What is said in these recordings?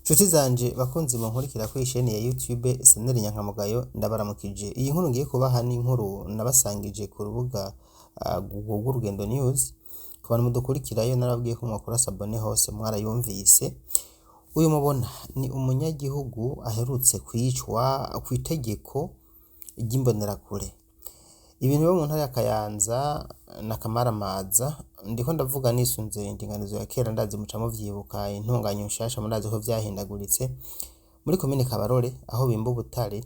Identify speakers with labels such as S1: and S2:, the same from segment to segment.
S1: Nshuti zanje bakunzi munkurikira kuri chaîne ya YouTube Seneri Nyankamugayo, ndabaramukije. Iyi nkuru ngiye kubaha ni inkuru nabasangije ku rubuga rw'Urugendo News. Ku bantu mudukurikirayo, narababwiye ko mwakora s'abonner hose, mwarayumvise. Uyu mubona ni umunyagihugu aherutse kwicwa kw'itegeko ry'imbonerakure. Ibintu biba mu ntara ya Kayanza na Kamaramaza, ndiko ndavuga nisunze indinganizo ya kera, ndazi muca muvyibuka, intunganyo nshasha murazi ko vyahindaguritse. Muri komine Kabarore aho bimba ubutare,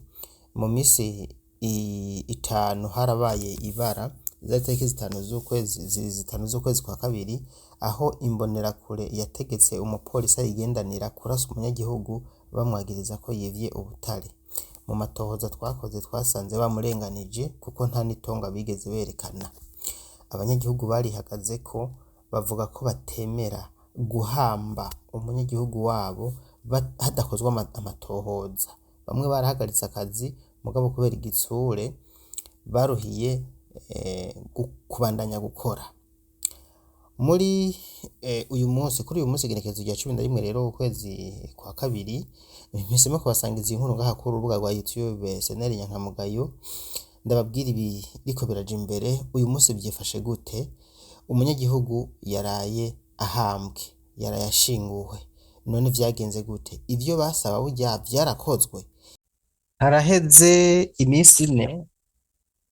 S1: mu misi 5 harabaye ibara, zari itariki 5 z'ukwezi, 5 z'ukwezi kwa kabiri, aho imbonerakure yategetse umupolisi ayigendanira kurasa umunyagihugu bamwagiriza ko yivye ubutare. Mu matohoza twakoze twasanze bamurenganije, kuko nta n'itonga bigeze berekana. Abanyagihugu barihagazeko, bavuga ko batemera guhamba umunyagihugu wabo hadakozwe amatohoza. Bamwe barahagaritse akazi, mugabo kubera igitsure baruhiye kubandanya gukora. Muri uyu munsi, kuri uyu munsi igenekerezo rya 11 rero ukwezi kwa kabiri, mpisemo kubasangiza iyi nkuru ngaha kuri urubuga rwa YouTube Seneri Nyankamugayo, ndababwira ibiriko biraja imbere uyu munsi vyifashe gute. Umunyagihugu yaraye ahambwe, yaraye ashinguwe, none vyagenze gute? Ivyo basaba burya vyarakozwe? Haraheze iminsi 4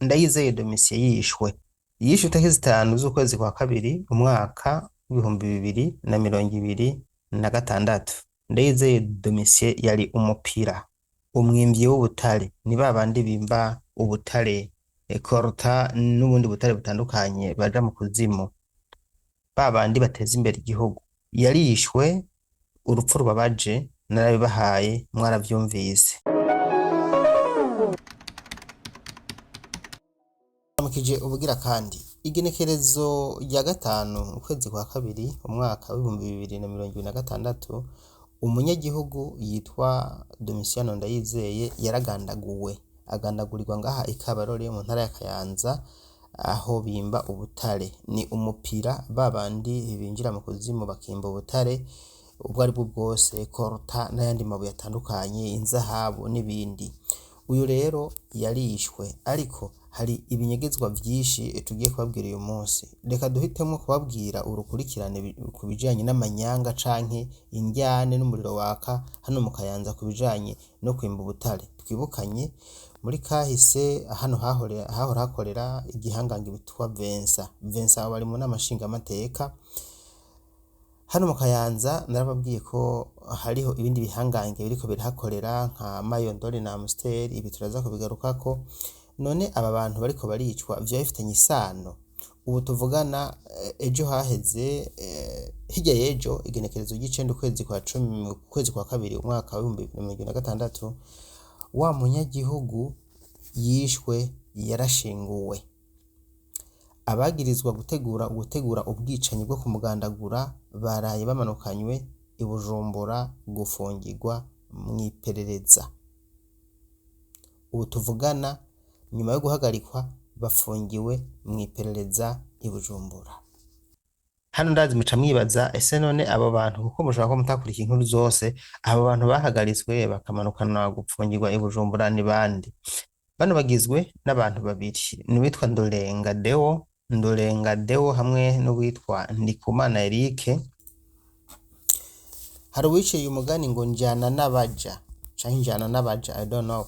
S1: Ndayizeye Domitien yishwe. Yishwe itariki 5 z'ukwezi kwa kabiri umwaka w'2026. Ndayizeye Domitien yari umupira, umwimvyi w'ubutare, ni babandi bimba ubutare, coltan n'ubundi butare butandukanye baja mu kuzimu, babandi bateza imbere igihugu. Yarishwe urupfu rubabaje, narabibahaye mwaravyumvise. Ramukije ubugira kandi igenekerezo rya 5 ukwezi kwa kabiri umwaka w'2026, umunyagihugu yitwa Domitiano Ndayizeye yaragandaguwe, agandagurirwa ngaha i Kabarore mu ntara ya Kayanza aho bimba ubutare. Ni umupira, babandi binjira mu kuzimu bakimba ubutare ubwo aribwo bwose, coltan n'ayandi mabuye atandukanye, inzahabu n'ibindi. Uyu rero yarishwe, ariko hari ibinyegezwa vyinshi tugiye kubabwira uyu munsi. Reka duhitemwo kubabwira urukurikirane ku bijanye n'amanyanga canke indyane n'umuriro waka hano mu Kayanza ku bijanye no kwimba ubutare. Twibukanye muri kahise hano hahora hakorera igihangange bitwa Vincent. Vincent bari mu nama nshingamateka. Hano mu Kayanza narababwiye ko hariho ibindi bihangange biriko birahakorera nka Mayondori na Amstel, ibi turaza kubigarukako. None aba bantu bariko baricwa vyoba bifitanye isano? Ubu tuvugana, ejo haheze, hirya y'ejo, igenekerezo ry'9 ukwezi kwa cumi, ukwezi kwa kabiri umwaka w'2026, wa munyagihugu yishwe yarashinguwe. Abagirizwa gutegura ubwicanyi bwo kumugandagura baraye bamanukanywe i Bujumbura gufungirwa mw'iperereza. Ubu tuvugana, nyuma yo guhagarikwa, bafungiwe mw'iperereza i Bujumbura. Hano ndazi muca mwibaza: ese none abo bantu, kuko mushobora kuba mutakurikiye inkuru zose, abo bantu bahagaritswe bakamanukanwa gupfungirwa i Bujumbura ni bande? Bano bagizwe n'abantu babiri, ni uwitwa Ndorenga Deo, Ndorenga Deo hamwe n'uwitwa Ndikumana Eric. Hari uwiciye umugani ngo njana n'abaja canke njana n'abaja, I don't know.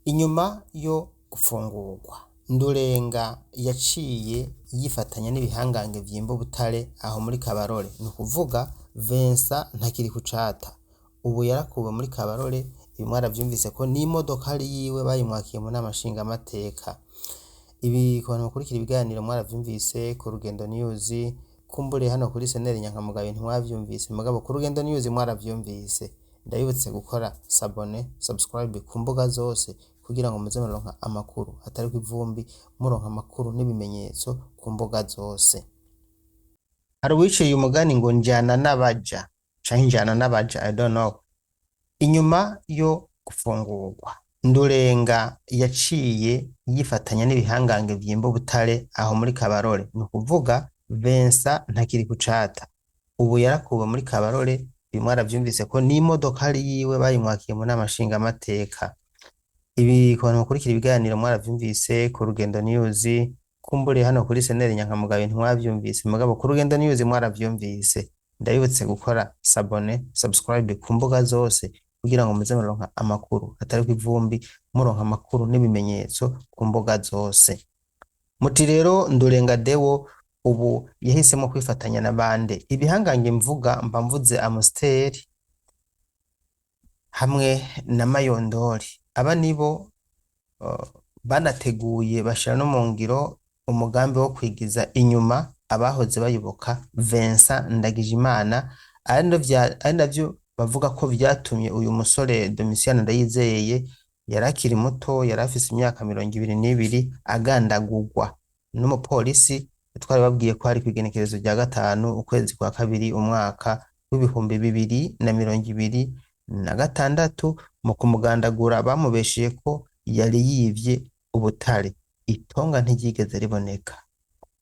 S1: Inyuma yo gufungurwa, Ndurenga yaciye yifatanya n'ibihangange vyimba ubutare aho muri Kabarore. Ni ukuvuga Vincent ntakiri kucata, ubu yarakuwe muri Kabarore. Ibi mwaravyumvise ko n'imodokari yiwe bayimwakiye mu nama nshingamateka. Ibi ku bantu bakurikira ibiganiro mwaravyumvise ku Rugendo News, kumbure hano kuri Seneri Nyankamugayo ntimwavyumvise, mugabo ku Rugendo News mwaravyumvise. Ndabibutse gukora s'abonner, subscribe ku mbuga zose kugira ngo muze muronka amakuru atariko ivumbi, muronka amakuru n'ibimenyetso ku mbuga zose. Hari uwiciye umugani ngo njana n'abaja canke njana n'abaja, I don't know. Inyuma yo gufungurwa, Ndurenga yaciye yifatanya n'ibihangange vyimba ubutare aho muri Kabarore. Ni ukuvuga Vincent ntakiri kucata, ubu yarakuwe muri Kabarore. Ibi mwaravyumvise ko n'imodokari yiwe bayimwakiye mu nama nshingamateka. Ibi ku bantu bakurikira ibiganiro mwaravyumvise ku Rugendo News, kumbure hano kuri Seneri Nyankamugayo ntimwavyumvise, mugabo ku Rugendo News mwaravyumvise. Ndabibutse gukora s'abonner, subscribe ku mbuga zose kugira ngo muze muronka amakuru atariko ivumbi, muronka amakuru n'ibimenyetso ku mbuga zose. Muti rero Ndurenga Deo ubu yahisemo kwifatanya na bande? Ibihangange mvuga mba mvuze Amstel hamwe na Mayondori. Aba nibo banateguye bashira no mu ngiro umugambi wo kwigiza inyuma abahoze bayoboka Vincent Ndagijimana, ari navyo bavuga ko vyatumye uyu musore Domitien Ndayizeye yari akiri muto, yari afise imyaka 22, agandagurwa n'umupolisi. Twari babwiye ko hari kw'igenekerezo rya 5 ukwezi kwa kabiri umwaka w'2026. Mu kumugandagura bamubeshiye ko yari yivye ubutare, itonga ntiryigeze riboneka.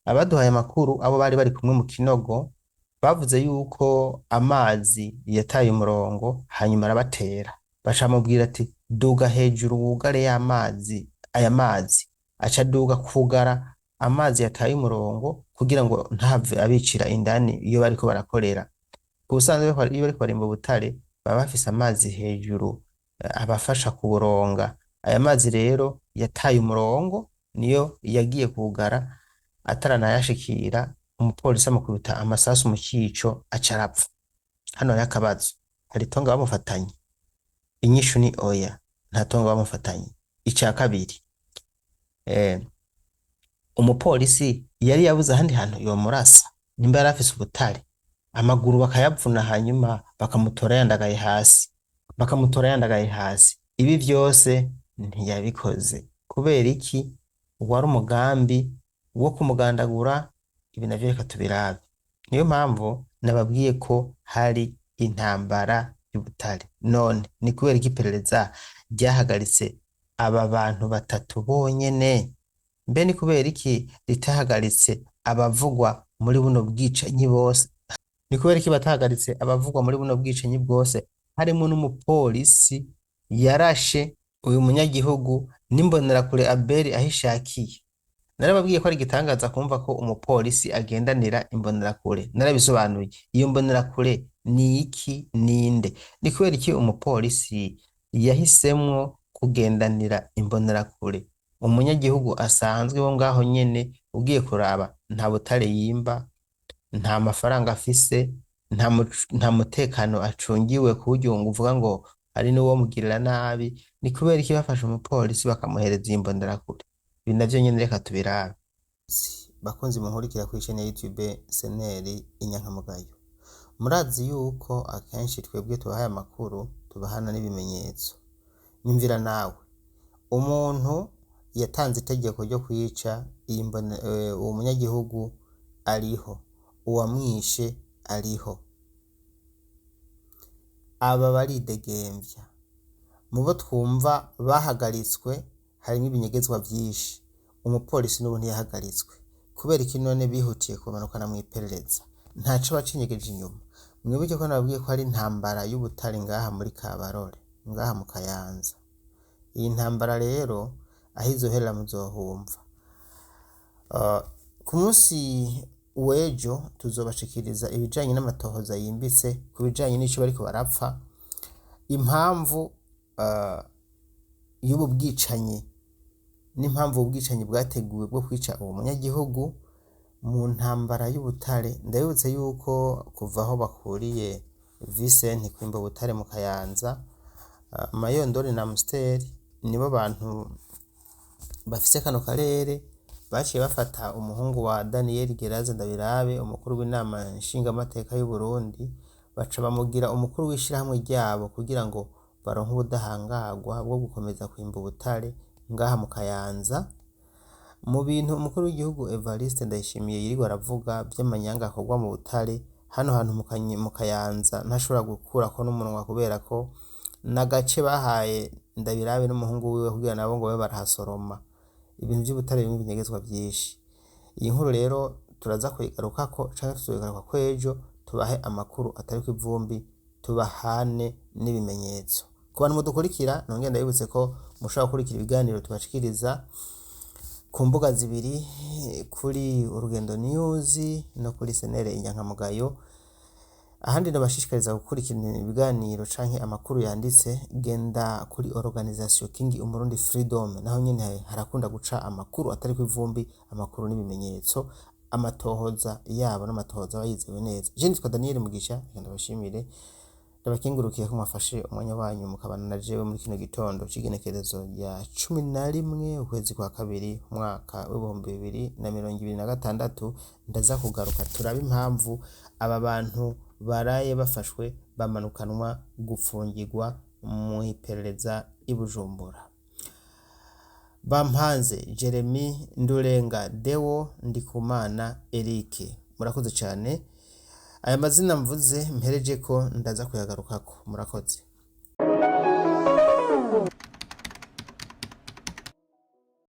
S1: Abaduhaye amakuru, abo bari bari kumwe mu kinogo, bavuze yuko amazi yataye umurongo hanyuma arabatera, baca bamubwira ati duga hejuru wugare ya mazi, aya mazi aca aduga kugara amazi yataye umurongo kugira ngo ntave abicira indani iyo bariko barakorera. Ku busanzwe iyo bariko barimba ubutare baba bafise amazi hejuru abafasha kuburonga. Aya mazi rero yataye umurongo niyo yagiye kugara, ataranayashikira umupolisi amukubita amasasu mu cico aca arapfa. Hano hariho akabazo, hari itonga bamufatanye? Inyishu ni oya, nta tonga bamufatanye. Ica kabiri, umupolisi yari yabuze ahandi hantu yomurasa nimba yari afise ubutare, amaguru bakayavuna hanyuma bakamutora yandagaye hasi, bakamutora yandagaye hasi. Ibi vyose ntiyabikoze. Kubera iki? Wari umugambi wo kumugandagura. Ibi navyo reka tubirabe. Niyo mpamvu nababwiye ko hari intambara y'ubutare. None ni kubera iki iperereza ryahagaritse aba bantu batatu bonyene? Mbe ni kubera iki ritahagaritse abavugwa muri buno bwicanyi bose? Ni kubera iki batahagaritse abavugwa muri buno bwicanyi bwose, harimwo n'umupolisi yarashe uyu munyagihugu n'imbonerakure Abeli ahishakiye? Narababwiye ko ari igitangaza kumva ko umupolisi agendanira imbonerakure. Narabisobanuye. Iyo mbonerakure ni iki, ninde? Ni kubera iki umupolisi yahisemwo kugendanira imbonerakure? Umunyagihugu asanzwe wo ngaho nyene ugiye kuraba nta butare yimba, nta mafaranga afise, nta mutekano acungiwe ku buryo ngo uvuga ngo hari n'uwo mugirira nabi. Ni kubera iki bafashe umupolisi bakamuhereza iyi mbonerakure? Ibi navyo nyene reka tubirabe. Bakunzi munkurikira kuri chaîne ya YouTube Seneri Inyankamugayo, murazi yuko akenshi twebwe tubahaye amakuru tubahana n'ibimenyetso. Nyumvira nawe, umuntu yatanze itegeko ryo kwica uwo munyagihugu ariho, uwamwishe ariho, aba baridegemvya. Mu bo twumva bahagaritswe harimwo ibinyegezwa vyinshi. Umupolisi n'ubu ntiyahagaritswe. Kubera iki none bihutiye kumanukana mw'iperereza? Ntaco bacinyegeje inyuma. Mwibuke ko nababwiye ko hari intambara y'ubutare ngaha muri Kabarore, ngaha mu Kayanza. Iyi ntambara rero aho izoherera muzohumva. Ku munsi w'ejo tuzobashikiriza ibijanye n'amatohoza yimbitse ku bijanye n'ico bariko barapfa, impamvu y'ubu bwicanyi n'impamvu ubu bwicanyi bwateguwe bwo kwica uwo munyagihugu mu ntambara y'ubutare. Ndabibutse yuko kuva aho bakuriye Vincent kwimba ubutare mu Kayanza, Mayondori na Amstel nibo bantu bafise kano karere. Baciye bafata umuhungu wa Daniel Geraze Ndabirabe, umukuru w'inama nshingamateka y'u Burundi, baca bamugira umukuru w'ishirahamwe ryabo kugira ngo baronke ubudahangarwa bwo gukomeza kwimba ubutare ngaha mu Kayanza. Mu bintu umukuru w'igihugu Evariste Ndayishimiye yirirwa aravuga vy'amanyanga akorwa mu butare hano hantu mu Kayanza, ntashobora gukurako n'umunwa kubera ko n'agace bahaye Ndabirabe n'umuhungu wiwe kugira nabo ngo babe barahasoroma. Ibintu vy'ubutare birimwo ibinyegezwa vyinshi. Iyi nkuru rero turaza kuyigarukako canke tuzoyigarukako ejo, tubahe amakuru atariko ivumbi. tubahane n'ibimenyetso. Ku bantu mudukurikira, nongere ndabibutse ko mushobora gukurikira ibiganiro tubashikiriza ku mbuga zibiri, kuri Urugendo News no kuri Senere Inyankamugayo. Ahandi ndabashishikariza gukurikirana ibiganiro canke amakuru yanditse, genda kuri Organisation King Umurundi Freedom, naho nyene harakunda guca amakuru atariko ivumbi, amakuru n'ibimenyetso, amatohoza yabo n'amatohoza aba yizewe neza. Je nitwa Daniel Mugisha, reka ndabashimire, ndabakengurukiye ko mwafashe umwanya wanyu mukabana na jewe muri kino gitondo c'igenekerezo rya 11 ukwezi kwa kabiri umwaka w'2026. Ndaza kugaruka turabe impamvu aba bantu baraye bafashwe bamanukanwa gupfungirwa mu iperereza i Bujumbura. Bampanze Jeremy, Ndurenga Deo, Ndikumana Eric, murakoze cyane. Aya mazina mvuze mpereje ko ndaza kuyagarukako. Murakoze.